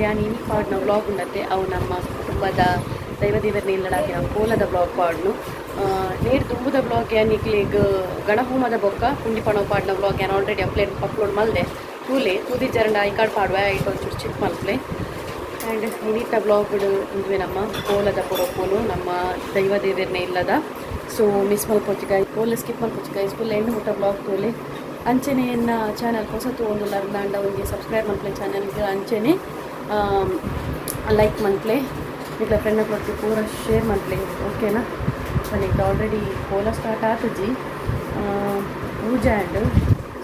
ಯಾನ್ ಇನಿ ಪಾಡ್ನ ವ್ಲಾಗ್ ಉಂಡತ್ತೆ. ಅವು ನಮ್ಮ ಕುಟುಂಬದ ದೈವ ದೇವರನ್ನ ಇಲ್ಲಡಾಕಿ ನಾವು ಕೋಲದ ವ್ಲಾಗ್ ಪಾಡ್ನು. ನೇರ್ ದುಂಬುದ ವ್ಲಾಗ್ ಯಾನ್ ನಿಕ್ಲೆಗ್ ಗಣಹೋಮದ ಬೊಕ್ಕ ಪುಂಡಿ ಪಣವು ಪಾಡ್ನ ವ್ಲಾಗ್ ಯಾನ್ ಆಲ್ರೆಡಿ ಅಪ್ಲೋಡ್ ಮಲ್ದೆ. ತೂಲೆ, ತೂದಿಜ್ಜಾರಂಡ ಐಕಾಡ್ ಪಾಡುವೆ, ಐಟ್ ಒಂಚೂರು ಚೆಕ್ ಮಲ್ಪಲೆ. ಆ್ಯಂಡ್ ಇನಿತ ವ್ಲಾಗ್ಡ್ ಉಂದುವೆ ನಮ್ಮ ಕೋಲದ ಪೊರಪುನು, ನಮ್ಮ ದೈವ ದೇವೆರ್ನ ಇಲ್ಲದ. ಸೊ ಮಿಸ್ ಮಲ್ಪೊಚ್ಚಿ ಗೈಸ್, ಕೋಲ ಸ್ಕಿಪ್ ಮಲ್ಪೊಚ್ಚಿ ಗೈಸ್, ಫುಲ್ ಎಂಡ್ ಮುಟ್ಟ ವ್ಲಾಗ್ ತೋಲೆ. ಅಂಚೆನೆ ಎನ್ನ ಚಾನಲ್ ಪೊಸತು ಒಂದು ಲರ್ದಾಂಡ ಒಂಜಿ ಸಬ್ಸ್ಕ್ರೈಬ್ ಮಲ್ಪಲೆ ಚಾನಲ್ಗೆ. ಅಂಚೆನೆ ಲೈಕ್ ಮಲ್ಪಲೆ, ನಿಕ್ಲ ಫ್ರೆಂಡ್ ಕೊಟ್ಟು ಪೂರ ಶೇರ್ ಮಲ್ಪಲೆ, ಓಕೆನಾ? ನನಗೆ ಆಲ್ರೆಡಿ ಕೋಲ ಸ್ಟಾರ್ಟ್ ಆತುಜಿ, ಪೂಜೆ ಆ್ಯಂಡ್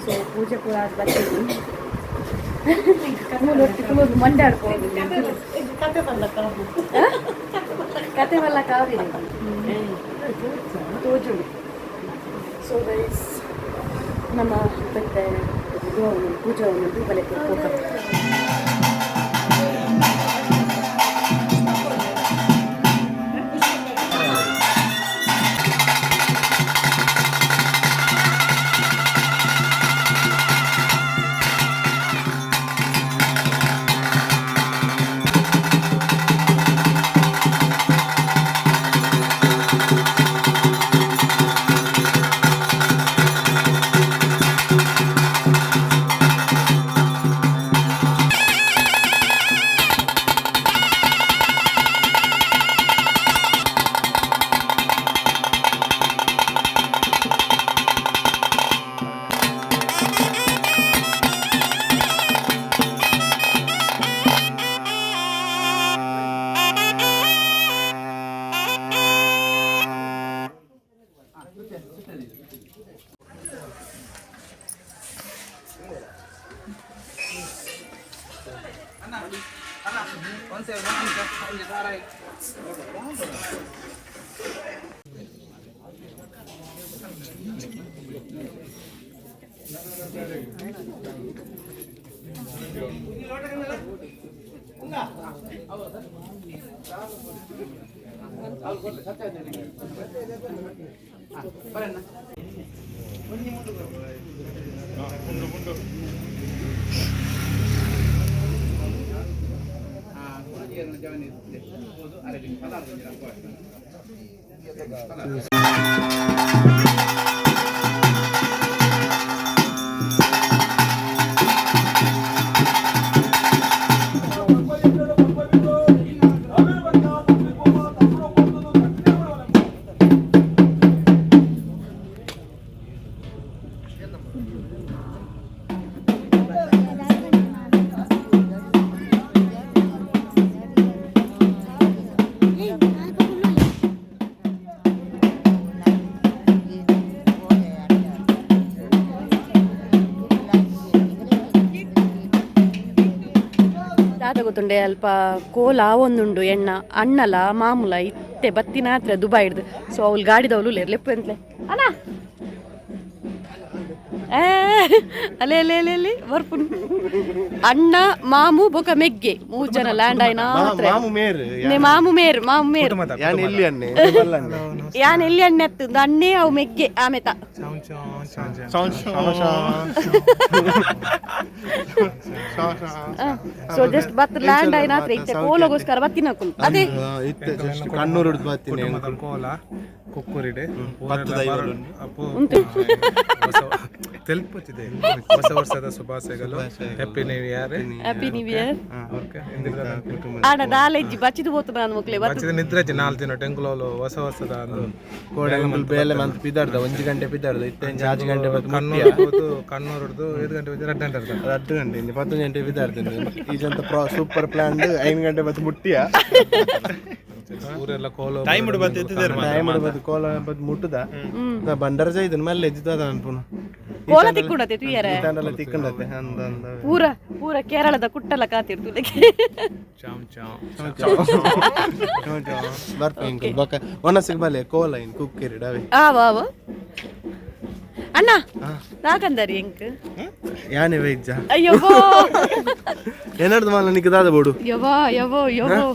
ಸೊ ಪೂಜೆ ಪೂರ ಆದ್ ಬರ್ತೀನಿ. ಮೂಲೊಟ್ಟಿ ಕುಲೋದು ಮಂಡೆ ಆಡ್ಬೋದು. ಕತೆ ಬಲ್ಲ ಕಾವಿರಿ ತೋಜುಂಡು. ಸೊ ಗೈಸ್, ನಮ್ಮ ಪೆತ್ತೆ ಇದು ಪೂಜೆ ಒಂದು ಬಲೆ ಪೋಕ. ದಾದ ಗೊತ್ತುಂಡೆ, ಅಲ್ಪ ಕೋಲ ಒಂದುಂಡು. ಎಣ್ಣ ಅಣ್ಣಲ ಮಾಮೂಲ ಇತ್ತೆ ಬತ್ತಿನ ಹತ್ರ ದುಬೈ ಹಿಡ್ದು. ಸೊ ಅವ್ಲು ಗಾಡಿದವಳು ಲೆಪ್ಪು ಅಂತಲೆ ಅಣ್ಣ. ಅಲೆ ಅಲೆ ಅಲೆ ಅಲೆ ಬರ್ಪುನ್. ಅಣ್ಣ, ಮಾಮು ಬೊಕ ಮೆಗ್ಗೆ ಮೂರು ಜನ ಲ್ಯಾಂಡ್ ಆಯ್ನ. ಮಾಮು ಮೇರ್. ಮಾಮು ಮೇರ್, ಮಾಮು ಮೇರ್. ಯಾನ್ ಎಲ್ಲಿ ಅನ್ನೆ? ಯಾನ್ ಎಲ್ಲಿ ಅಣ್ಣೆ ಅತ್ತು ಅಣ್ಣೆ, ಅವು ಮೆಗ್ಗೆ ಆಮೆತ. ಸೊ ಜಸ್ಟ್ ಬತ್ ಲ್ಯಾಂಡ್ ಆಯ್ನ ಹತ್ರ ಇತ್ತೆ ಕೋಲಗೋಸ್ಕರ ಬತ್ತಿನಕುಲು ಅದೇ. ಇತ್ತೆ ಜಸ್ಟ್ ಕಣ್ಣೂರು ಬತ್ತೀನಿ. ಕೋಲ ಕುಕ್ಕುರಿಡೆ. ಪತ್ತು ದೈವಲು. ತೆಲ್ಪುತ್ತಿದೆ. ಹೊಸ ವರ್ಷದ ಶುಭಾಶಯಗಳು, Happy new year. Happy new year. Okay. ಆಡ ದಾಲೆಜ್ಜಿ ಬಚ್ಚಿದು ಪೋತು ನಾನು ಮಕ್ಲೆ ಬತ್ತು. ಬಚ್ಚಿದ ನಿದ್ರೆ ನಾಲ್ ದಿನ ಟೆಂಕುಲೋಲು ಹೊಸ ವರ್ಷದ ಅಂದು. ಕೋಡೆ ಬೇಲೆ ಮಂತ್ ಪಿದಾರ್ದ, 1 ಗಂಟೆ ಪಿದಾರ್ದ. ಇತ್ತೆ 6 ಗಂಟೆ ಬತ್ತು. ಕಣ್ಣೂರು ಹೋತು, ಕಣ್ಣೂರುಡ್ದು 5 ಗಂಟೆ ಬಜ್ಜಿ 2 ಗಂಟೆ ಅರ್ಧ. 2 ಗಂಟೆ ಇನ್ನು 10 ಗಂಟೆ ಪಿದಾರ್ತೀನಿ. ಈಜಂತ ಪ್ರಾ ಸೂಪರ್ ಪ್ಲಾನ್ 5 ಗಂಟೆ ಬತ್ತು ಮುಟ್ಟಿಯ. ಊರೆಲ್ಲ ಕೋಲ. ಟೈಮ್ ಬತ್ತು ಕೋಲ ಬತ್ತು ಮುಟ್ಟುದ ಬಂಡರ ಜೈದನ್ ಮಲ್ಲೆ ಎಜ್ಜಿದ ಅನ್ಪುನು. ಕೋಲ ತಿಕ್ಕುಂಡತೆ ತುಯ್ಯರೆ. ಈ ತಿಕ್ಕಂಡತೆ ಅಂದ ಅಂದ. ಪೂರ ಪೂರ ಕೇರಳದ ಕುಟ್ಟಲ ಕಾತಿರ್ತುಲೆ. ಚಾಮ್ ಚಾಮ್. ಬರ್ಪ ಇಂಕುಲ್ ಬೊಕ ಒನಸಿಗೆ ಬಲೆ ಕೋಲ ಇನ್ ಕುಕ್ಕಿರಿಡವೆ. ಆವ ಆವ. ಅಣ್ಣ ನಾಕಂದರಿ ಎಂಕ್. ಯಾನೆ ವೈಜ್ಜ. ಅಯ್ಯೋ. ಏನಾರ್ದು ಮಾಲ ನಿಕ್ ದಾದ ಬೋಡು. ಯವ್ವಾ ಯವ್ವೋ ಯವ್ವೋ,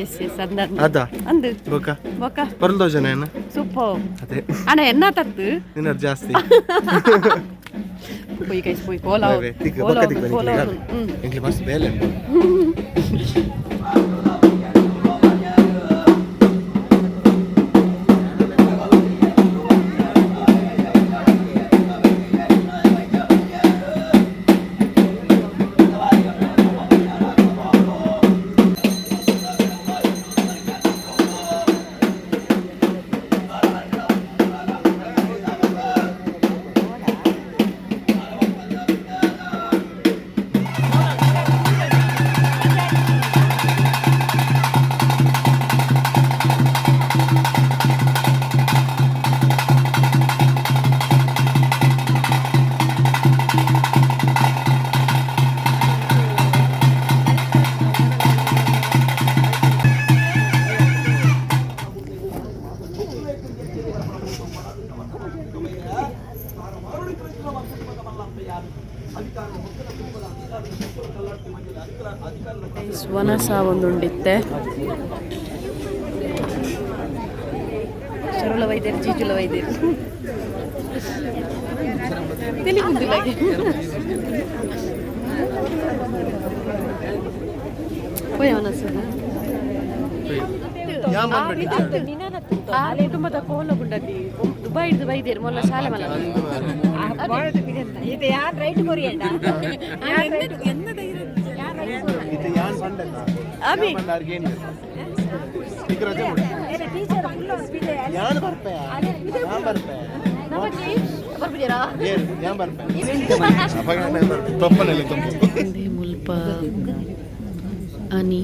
ಎಸ್ ಎಸ್ ಅಂದ. ಅದ. ಅಂದು. ಬೊಕ? ಬೊಕ. ಪರ್ಲ್ ದೋಜನ ಏನ? ಸೂಪರ್. ಅದೇ. ಅಣ್ಣ ಎನ್ನ ತತ್ತು. ನಿನ್ನರ್ ಜಾಸ್ತಿ. ಪೋಯಿ ಗೈಸ್ ಪೋಯಿ ಕೋಲ ತಿಕ್ ಕೋಲ ಬೊಕ್ಕ ತಿಕ್ ಕೋಲ ಎಂಕ್ಲೆ ಮಸ್ತ್ ಬೇಲೆ ವನಸ ಒಂದುಂಡಿತ್ತೆ ಶರುಳ ವೈದ್ಯರು ಜೀಜುಲ ವೈದ್ಯರು ತೆಲಿಗುಂದಿಲ್ಲ ಪೋಯ್ ವನಸ ಆ ಕುಟುಂಬದ ಕೋಲ ಗುಂಡತಿ ದುಬೈ ಹಿಡಿದು ಬೈದೇರು ಮೊಲ್ಲ ಶಾಲೆ ಮಲ್ಲ. ಇದು ಯಾನ್ ಪಂಡಲ್ಲ. ಅಭಿ. ಪಂಡಾರ್ಗೆ ಈಗ ರಜೆ ಕೊಡು. ಯಾನ್ ಬರ್ಪೆ, ಯಾನ್ ಬರ್ಪೆ. ಬರ್ಬಿದ್ದೀರಾ? ಏನ್ ಯಾನ್ ಬರ್ಪೆ ಅಪಗ ಬರ್ಪೆ ತೊಪ್ಪನಲ್ಲಿ ತುಂಬು. ಮುಲ್ಪ ಅನಿ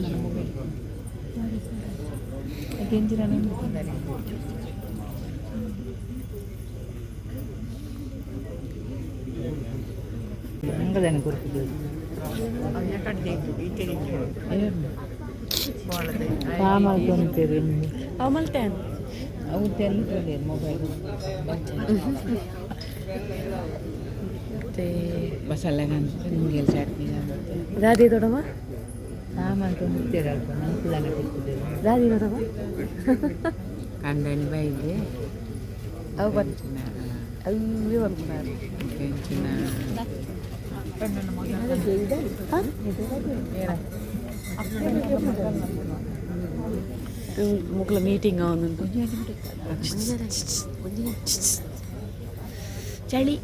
ಅವು ಮಲ್ತೆ. ಮತ್ತೆ ಮಸಾಲೆ ನುಂಗೇಲ್ ಚಟ್ನಿ. ದಾದಿ ದೊಡಮ್ಮ. ಸಾಮಾನು ಮುತ್ತೆರ್ ಅಲ್ಪ ನಂಕುದಾನ ತಿಕ್ಕುದು. ದಾದಿ ದೊಡಮ್ಮ. ಕಂಡನಿ ಬೈದೆ. ಅವು ಬರ್ ಅವೇ ಬರ್ತಾರೆ. ಎಂಚಿನ? ಮುಕ್ಲ ಮೀಟಿಂಗ್ ಒಂದೊಂದು ಚಳಿ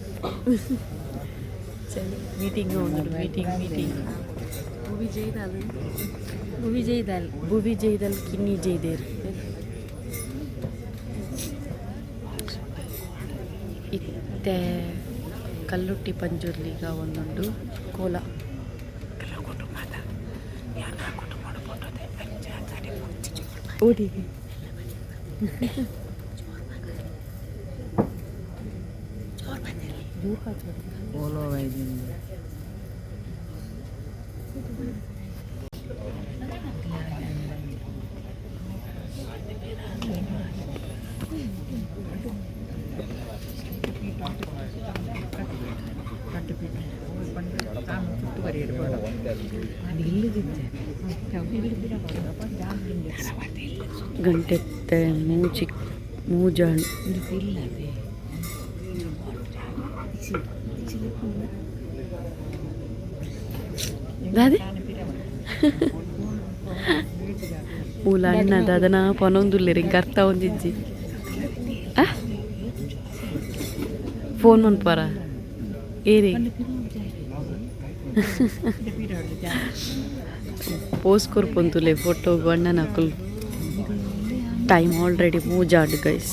ಚಳಿ ಮೀಟಿಂಗ್ ಒಂದುಂಡು ಮೀಟಿಂಗ್ ಮೀಟಿಂಗ್ ಭುವಿ ಜೈದಾಲ್ ಭುವಿ ಜೈದಾಲ್ ಭುವಿ ಜೈದಲ್ ಕಿನ್ನಿ ಜೈದೇರ್ ಇತ್ತೆ ಕಲ್ಲುಟ್ಟಿ ಪಂಜುರ್ಲಿಗ ಒಂದುಂಡು ಕೋಲ. ಓಡಿ ಓಲೋ ವೈದ್ಯ. ಗಂಟೆತ್ತೆ ಮೂಜಿ ಮೂಜಾಣ್ ದಾದೆ ಮೂಲ ಅಣ್ಣ ದಾದನ ಪನೊಂದುಲ್ಲೆರ್ ಇಂಕ್ ಅರ್ಥ ಒಂದಿಜ್ಜಿ. ಫೋನ್ ಮನ್ಪಾರ ಏರಿ ಪೋಸ್ ಕೊರ್ಪೊಂತುಲೆ ಫೋಟೋ ಅಣ್ಣನಕುಲು. ಟೈಮ್ ಆಲ್ರೆಡಿ ಮೂಜಾಂಡ್ ಗೈಸ್.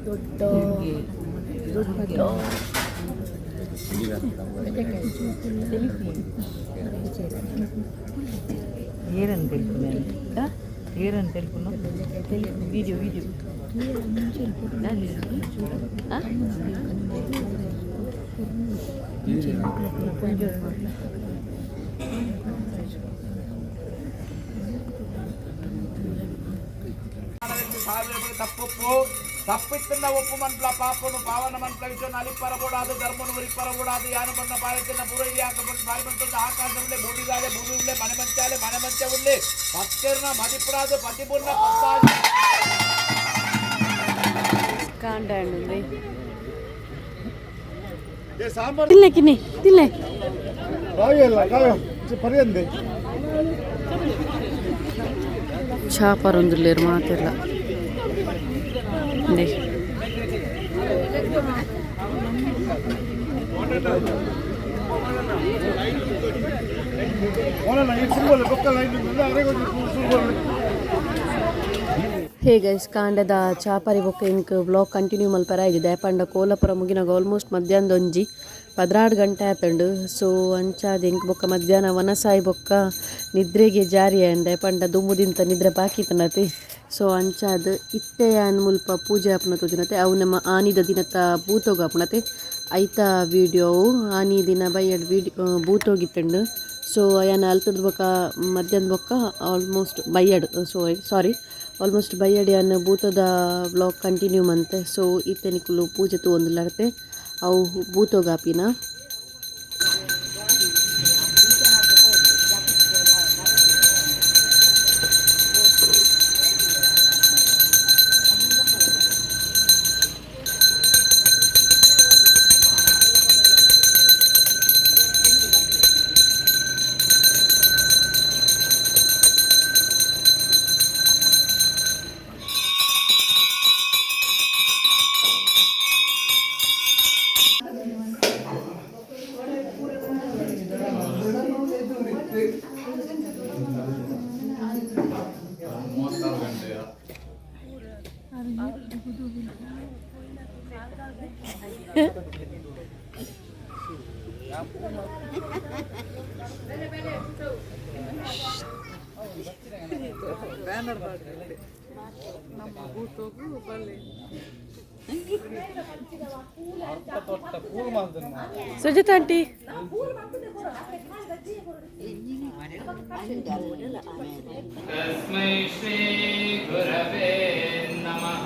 ದೊಡ್ಡ ದೊಡ್ಡ ಏರನ್ తెలుపున్నాను ಏರನ್ తెలుపును. Video video. ತಪ್ಪುಪ್ಪು. ತಪ್ಪಿತ್ತನ್ನ ಒಪ್ಪು ಮನ್ಪ್ಲ ಪಾಪನು ಪಾವನ ಮನ್ಪ್ಲ ವಿಶ್ವನ ಅಲಿಪ್ಪರ ಕೂಡಾದು ಧರ್ಮನು ಉರಿಪ್ಪರ ಕೂಡಾದು ಯಾನು ಬಣ್ಣ ಪಾರತಿನ ಪೂರೈದಿ ಆಕ ಬಂದು ಬಾರಿ ಬಂತಂದು ಆಕಾಶವುಳ್ಳೆ ಭೂಮಿದಾಲೆ ಭೂಮಿ ಉಳ್ಳೆ ಮನೆ ಮಂಚಾಲೆ ಮನೆ ಮಂಚ ಉಳ್ಳೆ ಪತ್ತೆರ್ನ ಮದಿಪುಡಾದು ಪತಿಪುರ್ನ ಪತ್ತಾದು ಕಾಂಡ ತಿನ್ಲೆ ಕಿನ್ನಿ ತಿನ್ಲೆ. ಚಾ ಪರೊಂದುಲ್ಲೇರು ಮಾತೆಲ್ಲ ಇಂದೆ. ಹೇ ಗೈಸ್, ಕಾಂಡದ ಚಾಪರಿ ಬೊಕ್ಕ ಇಂಕ್ ಬ್ಲಾಗ್ ಕಂಟಿನ್ಯೂ ಮಲ್ಪರ ಆಗಿದೆ. ಪಂಡ ಕೋಲಪುರ ಮುಗಿನಾಗ ಆಲ್ಮೋಸ್ಟ್ ಮಧ್ಯಾಹ್ನದ ಒಂಜಿ 12 ಗಂಟೆ ಆತಂಡು. ಸೊ ಅಂಚಾದ ಇಂಕ್ ಬೊಕ್ಕ ಮಧ್ಯಾಹ್ನ ವನಸಾಯಿ ಬೊಕ್ಕ ನಿದ್ರೆಗೆ ಜಾರಿ ಅಂಡೆ ಪಂಡ ದುಂಬುದಿಂತ ನಿದ್ರೆ ಬಾಕಿ ತನ್ನತಿ. ಸೊ ಅಂಚಾದ ಇತ್ತೆ ಯಾನ್ ಮುಲ್ಪ ಪೂಜೆ ಆಪುನ ತೋಜುನತೆ. ಅವು ನಮ್ಮ ಆನಿದ ದಿನತ ಬೂತೋಗ ಆಪುನತೆ ಐತ ವೀಡಿಯೋವು. ಆನಿ ದಿನ ಬೈಯಡ್ ವೀಡಿಯೋ ಬೂತೋಗಿತ್ತಂಡು. ಸೊ ಯಾನ್ ಅಲ್ತದ ಬೊಕ್ಕ ಮಧ್ಯಾಹ್ನ ಬೊಕ್ಕ ಆಲ್ಮೋಸ್ಟ್ ಬೈಯಡ್, ಸೊ ಸಾರಿ ಆಲ್ಮೋಸ್ಟ್ ಬೈಯಡ್ ಯಾನ್ ಭೂತದ ವ್ಲಾಗ್ ಕಂಟಿನ್ಯೂ ಮಂತೆ. ಸೊ ಇತ್ತೆ ನಿಕುಲು ಪೂಜೆ ತೂವೊಂದುಲ್ಲರ್ತೆ, ಅವು ಭೂತೋಗಾಪಿನ. ಸುಜಿತ್ ಆಂಟಿ. तस्मै श्रीगुरवे नमः.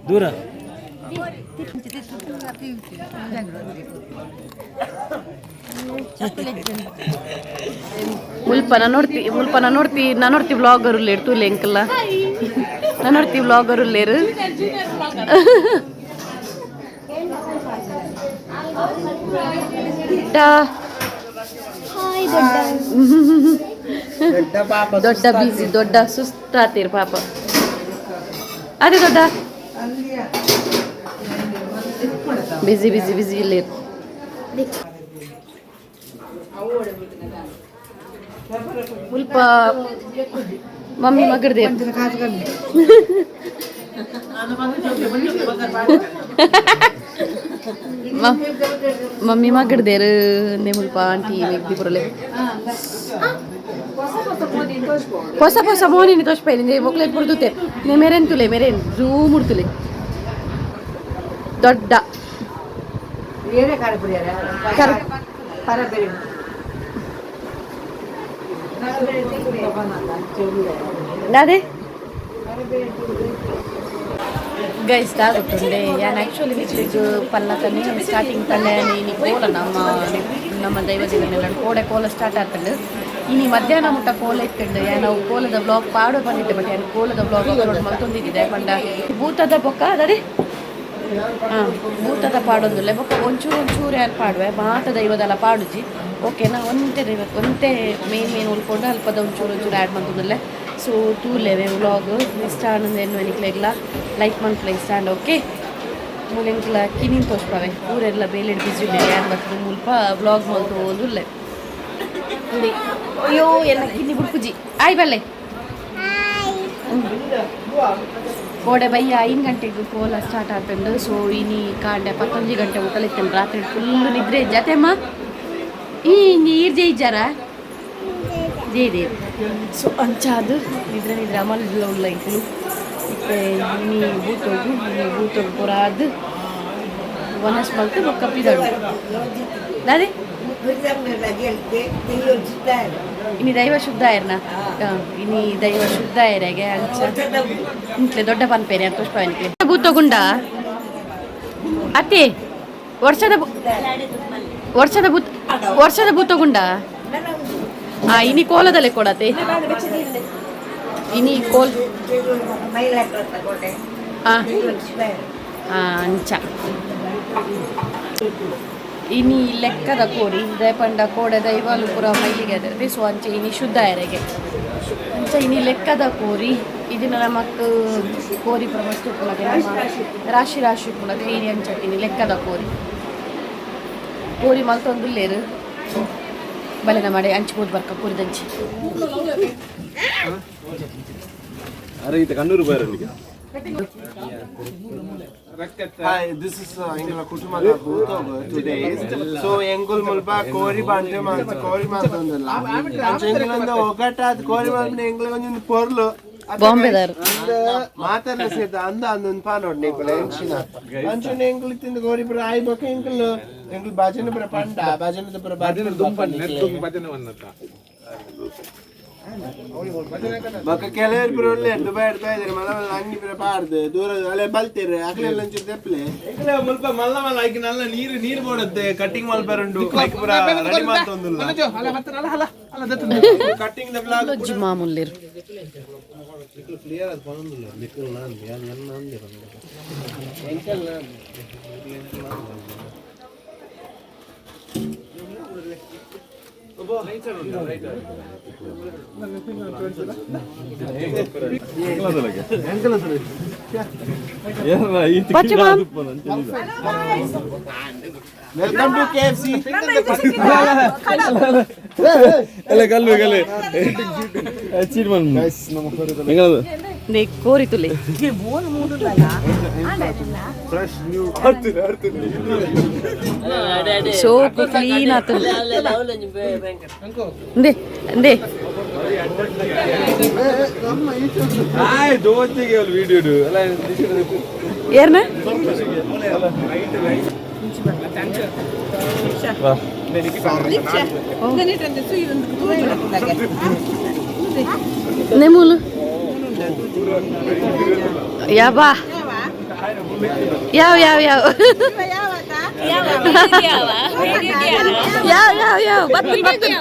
ದೂರ. ಮುಲ್ಪ ನೋಡ್ತಿ, ಮುಲ್ಪ ನೋಡ್ತಿ, ನೋಡ್ತಿ ವ್ಲಾಗರ್ ಉಲ್ಲೇರು ತೂಲೆ ಎಂಕಲ್ಲ. ನೋಡ್ತಿ ವ್ಲಾಗರ್ ಉಲ್ಲೇರು. ದೊಡ್ಡ ಬಿಸಿ, ದೊಡ್ಡ ಸುಸ್ತಾತೀರ್ ಪಾಪ. ಅದೇ ದೊಡ್ಡ ಬಿಸಿ ಬಿಸಿ ಬಿಸಿ ಇಲ್ಲಿ. ಮುಲ್ಪ ಮಮ್ಮಿ ಮಗಡ್ದೆ. ಮಮ್ಮಿ ಮಗಡ್ದೇರು ಮುಲ್ಪ ಆಂಟಿ ಮೆಗ್ದಿ ಪುರಲೆ. ಹೊಸ ಹೊಸ ಮೋನಿನಿ ತೋಚ್ಪೈನಿ ಮೊಕ್ಲೆ ಪುರ್ದುತೆ ನೆ ಮೇರೆನ್ ತುಲೆ ಮೇರೆನ್ ಝೂಮ್ ಉಡ್ತುಲೆ ದೊಡ್ಡ. ಅದೇ ಗೈಸ್ ಗೊತ್ತುಂಡೆ ಯಾನ್ ಆ್ಯಕ್ಚುಲಿ ನಿಕ್ಲೆಗ್ ಪಲ್ಲಕನೆ ಸ್ಟಾರ್ಟಿಂಗ್ ಪಲ್ಲೆ ಇನಿ ಕೋಲ ನಮ್ಮ ನಮ್ಮ ದೈವದೇವನೆಲ್ಲ ಕೋಡೆ ಕೋಲ ಸ್ಟಾರ್ಟ್ ಆತಂಡು. ಇನಿ ಮಧ್ಯಾಹ್ನ ಮುಟ್ಟ ಕೋಲ ಇತ್ತಂಡು. ಯಾನ್ ಅವು ಕೋಲದ ಬ್ಲಾಗ್ ಪಾಡೋ ಬಂದಿದ್ದೆ, ಬಟ್ ಯಾನ್ ಕೋಲದ ಬ್ಲಾಗ್ ಅಪ್ಲೋಡ್ ಮಲ್ತೊಂದಿದ್ದೆ. ಪಂಡ ಭೂತದ ಬೊಕ್ಕ ಅದೇ. ಹಾಂ ಭೂತದ ಪಾಡೊಂದುಲ್ಲೆ ಬೊಕ್ಕ ಒಂಚೂರು ಒಂಚೂರು ಯಾರು ಪಾಡುವೆ ಮಾತ ದೈವದಲ್ಲ ಪಾಡುಜಿ. ಓಕೆನಾ? ಒಂತೆ ದೈವ ಒಂತೆ ಮೇನ್ ಮೇನ್ ಉಳ್ಕೊಂಡು ಅಲ್ಪದ ಒಂಚೂರು ಒಂಚೂರು ಆ್ಯಡ್ ಮಂತೊಂದುಲ್ಲೆ. ಸೊ ತೂಲೆವೆ ವ್ಲಾಗ್ ಇಷ್ಟ ಆನಂದ ಎನ್ನು ಎನಿಕ್ಲೆಗ್ಲ ಲೈಕ್ ಮನ್ಪುಲೆ ಇಷ್ಟ ಆಂಡ. ಓಕೆ, ಮೂಲೆಂಕ್ಲ ಕಿನಿನ್ ತೋಜ್ಪಾವೆ. ಊರೆಲ್ಲ ಬೇಲೆಡ್ ಬಿಸಿ ಉಲ್ಲೆರ್, ಯಾನ್ ಬತ್ತುದು ಮುಲ್ಪ ವ್ಲಾಗ್ ಮಲ್ತೊಂದುಲ್ಲೆ. ಅಯ್ಯೋ, ಎಲ್ಲ ಕಿನ್ನಿ ಬುಡ್ಪುಜಿ. ಆಯ್ ಬಲ್ಲೆ. ಕೋಡೆ ಬಯ್ಯ 5 ಗಂಟೆಗೆ ಕೋಲ ಸ್ಟಾರ್ಟ್ ಆತಂಡು. ಸೊ ಇನಿ ಕಾಂಡೆ 11 ಗಂಟೆ ಊಟಲಿತ್ತೇನೆ. ರಾತ್ರಿ ಫುಲ್ ನಿದ್ರೆ ಜತೆಮ್ಮ. ಈ ನೀರು ಜೈಜಾರ ಜೈದೇವ್. ಸೊ ಅಂಚಾದು ನಿದ್ರೆ ನಿದ್ರೆ ಅಮಲ್ ಉಳ್ಳ ಇಂಕುಲು. ಇತ್ತೆ ಇನಿ ಬೂತೋಗು, ಇನಿ ಬೂತೋಗು ಪೂರ ಆದ್ ವನಸ್ ಮಲ್ತು ಬೊಕ್ಕ ಪಿದಡು ದಾದೆ. ಇನಿ ದೈವ ಶುದ್ಧ ಆಯರ್ನ, ಇನಿ ದೈವ ಶುದ್ಧ ಆಯರೆಗೆ ಅಂಚ ಇಂಕ್ಲೆ ದೊಡ್ಡ ಪನ್ಪೇರೆ ಅಂತ ಪುಷ್ಪ ಭೂತಗುಂಡ ಅತ್ತೆ. ವರ್ಷದ ವರ್ಷದ ಭೂತ, ವರ್ಷದ ಭೂತಗುಂಡ. ಆ ಇನಿ ಕೋಲದಲ್ಲೇ ಕೊಡತೆ ಇನಿ ಕೋಲ್. ಅಂಚ ಇನಿ ಲೆಕ್ಕದ ಕೋರಿ ದಯಪಂಡ ಕೋಡೆ ದೈವಾಲು ಪೂರ ಮೈಲಿಗೆ ಅದೇ. ಸೊ ಅಂಚ ಇನಿ ಶುದ್ಧ ಎರೆಗೆ ಅಂಚ ಇನಿ ಲೆಕ್ಕದ ಕೋರಿ. ಇದನ್ನ ನಮಕ್ ಕೋರಿ ಪ್ರಮಸ್ತು ಉಪ್ಪುನಗೆ ನಮ್ಮ ರಾಶಿ ರಾಶಿ ಉಪ್ಪುನಗೆ ಇನಿ ಅಂಚ ಇನಿ ಲೆಕ್ಕದ ಕೋರಿ ಕೋರಿ ಮಲ್ತೊಂದುಲ್ಲೇರು ಬಲೆನ ಮಾಡಿ ಅಂಚು ಬರ್ಕ ಕೋರಿದಂಚಿ. Hi, this is ಎಂಗಳ ಕುಟುಂಬದ ಭೂತೋಗು today. So ಎಂಗುಲ್ ಮುಲ್ಪ ಕೋರಿ ಬಾಂಟೆ ಮಾಂತ ಕೋರಿ ಮಾತೊಂದಿಲ್ಲ. ಅಂಚ ಎಂಗುಲೊಂದು ಒಗ್ಗಟ್ಟಾದ್ ಕೋರಿ ಮಾಲ್ಪುನ ಎಂಗ್ಲ ಒಂಜೊಂದು ಪೊರ್ಲು. ಬಾಂಬೆದಾರ್. ಮಾತಾಡ್ಲ ಸೇರ್ದ ಅಂದ ಅಂದೊಂದು ಪಾನೋಡ್ ನಿಕುಲು ಎಂಚಿನ ಅಂಚನೆ ಎಂಗುಲು ತಿಂದು ಕೋರಿ ಪುರ ಆಯ್ ಬೊಕ ಎಂಕುಲು ಎಂಕುಲು ಭಜನೆ ಪುರ ಪಂಡ ಭಜನೆ ಪುರ ಭಜನೆ ಬೊಕ ಕೆಲವರು ಪುರ ಉಲ್ಲೆರ್ ದುಬೈ ಇದ್ದಾರೆ ಮಲ್ಲ ಮಲ್ಲ ಅಂಗಿ ಪುರ ಪಾಡ್ದು ದೂರ ಅಲೆ ಬಲ್ತಿರ್ ಅಕ್ಲೆಲ್ಲ ಒಂಚೂರು ತೆಪ್ಪಲೆ. ಮುಲ್ಪ ಮಲ್ಲ ಮಲ್ಲ ಐಕ್ ನಲ್ಲ ನೀರು ನೀರು ಬೋಡತ್ತೆ ಕಟ್ಟಿಂಗ್ ಮಲ್ಪರುಂಡು ಐಕ್ ಪುರ ರೆಡಿ ಮಲ್ತೊಂದುಲ್ಲ cutting the blog. ಲೊಜ್ಜಿ ಮಾಮೂಲಿರು. ಬಚ್ಚು ma'am. Welcome to KFC. ನೇ ಕೋರಿ ತುಲೆ. ಸೋಕು ಕ್ಲೀನ್ ಆತು. ಇಂದೆ ಇಂದೆ. ಏರ್ನ ನೆಮೂಲು ಯಾಬಾ ಯಾವ ಯಾವ ಯಾವ ಯಾವ ಯಾವ ಯಾವ ಬರ್ತೇನೆ ಬರ್ತೇನೆ.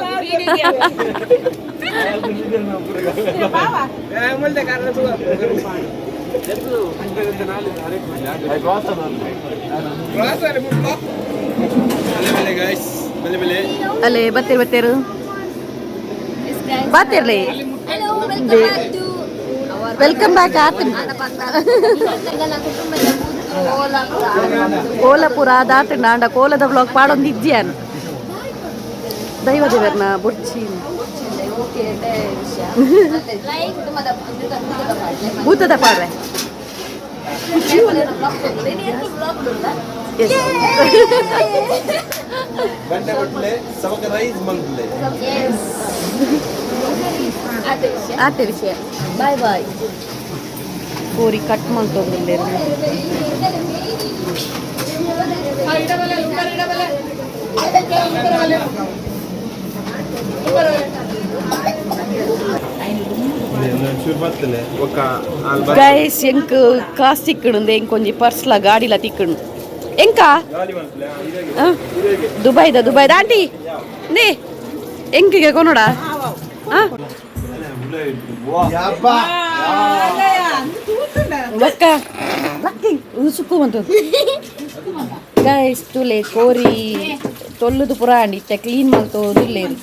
ಅಲ್ಲೇ ಬತ್ತೀರಿ ಬತ್ತೀರು ಬಾತಿರ್ಲಿ. Welcome back ಆತ. ಕೋಲಪುರ ದಾತಂಡ ಆಂಡ ಕೋಲದ ಬ್ಲಾಗ್ ಪಾಡೊಂದು ಇಜ್ಜಿಯಾನು ದೈವ ದೇವರ್ನ ಬೊಡ್ಚಿ ಭೂತದ ಪಾಡ್ವೆ. ಗಂಟೆ ಬಟ್ಲೆ ಸವಕ ರೈಸ್ ಮಲ್ಪಲೆ. ಆತೆ ವಿಷಯ. Bye bye. ಕೋರಿ ಕಟ್ ಮಲ್ತೊಂದುಲ್ಲೆರ್. ಚೂರು ಬತ್ತಲೆ ಒಕ್ಕ. ಗೈಸ್, ಎಂಕ್ ಕಾಸ್ ತಿಕ್ಕುಂಡು, ಎಂಕ್ ಒಂಜಿ ಪರ್ಸ್ಲ ಗಾಡಿಲ ತಿಕ್ಕುಂಡು ಎಂಕ ದುಬೈದ ದುಬೈದ ಆಂಟಿ ನೇ ಎಂಕಿಗೆ ಕೊನೋಡ. ಬೊಕ್ಕ ಒಂದು ಸುಕ್ಕು ಬಂತು ಗೈಸ್. ತುಲೆ ಕೋರಿ ತೊಲ್ಲುದು ಪುರ ಅಂಡಿ ಇತ್ತೆ ಕ್ಲೀನ್ ಮಲ್ತು ದುಲ್ಲೇರು.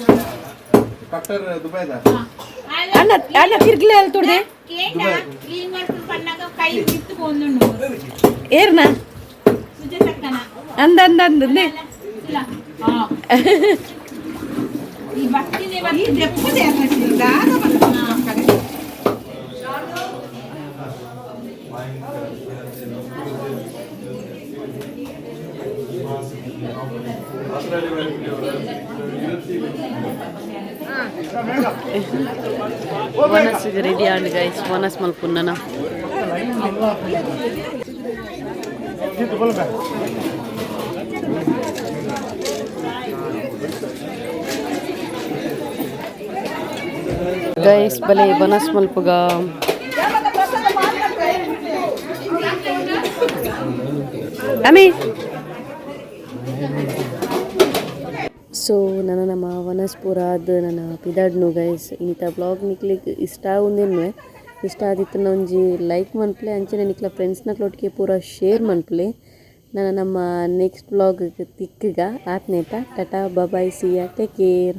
ಕಟ್ಟರ್ ದುಬೈದ. ಅಣ್ಣ ಅಣ್ಣ ತಿರ್ಗ್ಲೆ ಅಲ್ಲಿ ತುಡ್ದೆ. ಕ್ಲೀನ್ ಮಾಡ್ಕೊಂಡು ಪಣ್ಣಾಗ ಕೈ ಬಿತ್ತು ಪೋಂದುಂಡು. ಏರ್ನ? ಸುಜಾತಕ್ಕನ. ಅಂದ ಅಂದ ಅಂದಂದೆ. ಈ ಬತ್ತಿನೇ ಬತ್ತಿ. ವನಸ್ಸಿಗೆ ರೆಡಿ ಆಂಡ್ ಗೈಸ್, ವನಸ್ ಮಲ್ಪುನ್ನನ. ಗೈಸ್, ಬಲೆ ಬನಸ್ ಮಲ್ಪುಗ. ಅಮಿ. ಸೊ ನನ್ನ ನಮ್ಮ ವನಸ್ಪುರಾದ ನನ್ನ ಪಿದಾಡ್ನು ಗೈಸ್. ಇಂಥ ಬ್ಲಾಗ್ ನಿಕ್ಲಿಗ್ ಇಷ್ಟ ಆವುಂದೆನ್ನುವೆ. ಇಷ್ಟ ಆದಿತ್ತು ಒಂಜಿ ಲೈಕ್ ಮನ್ಪ್ಲೆ, ಅಂಚನೆ ನಿಕ್ಲ ಫ್ರೆಂಡ್ಸ್ನಕ್ಲೊಟ್ಟಿಗೆ ಪೂರ ಶೇರ್ ಮನ್ಪ್ಲೆ. ನನ್ನ ನಮ್ಮ ನೆಕ್ಸ್ಟ್ ಬ್ಲಾಗ್ ತಿಕ್ಕಗ ಆತ್ನೇಟ. Tata, bye, see ya, take care.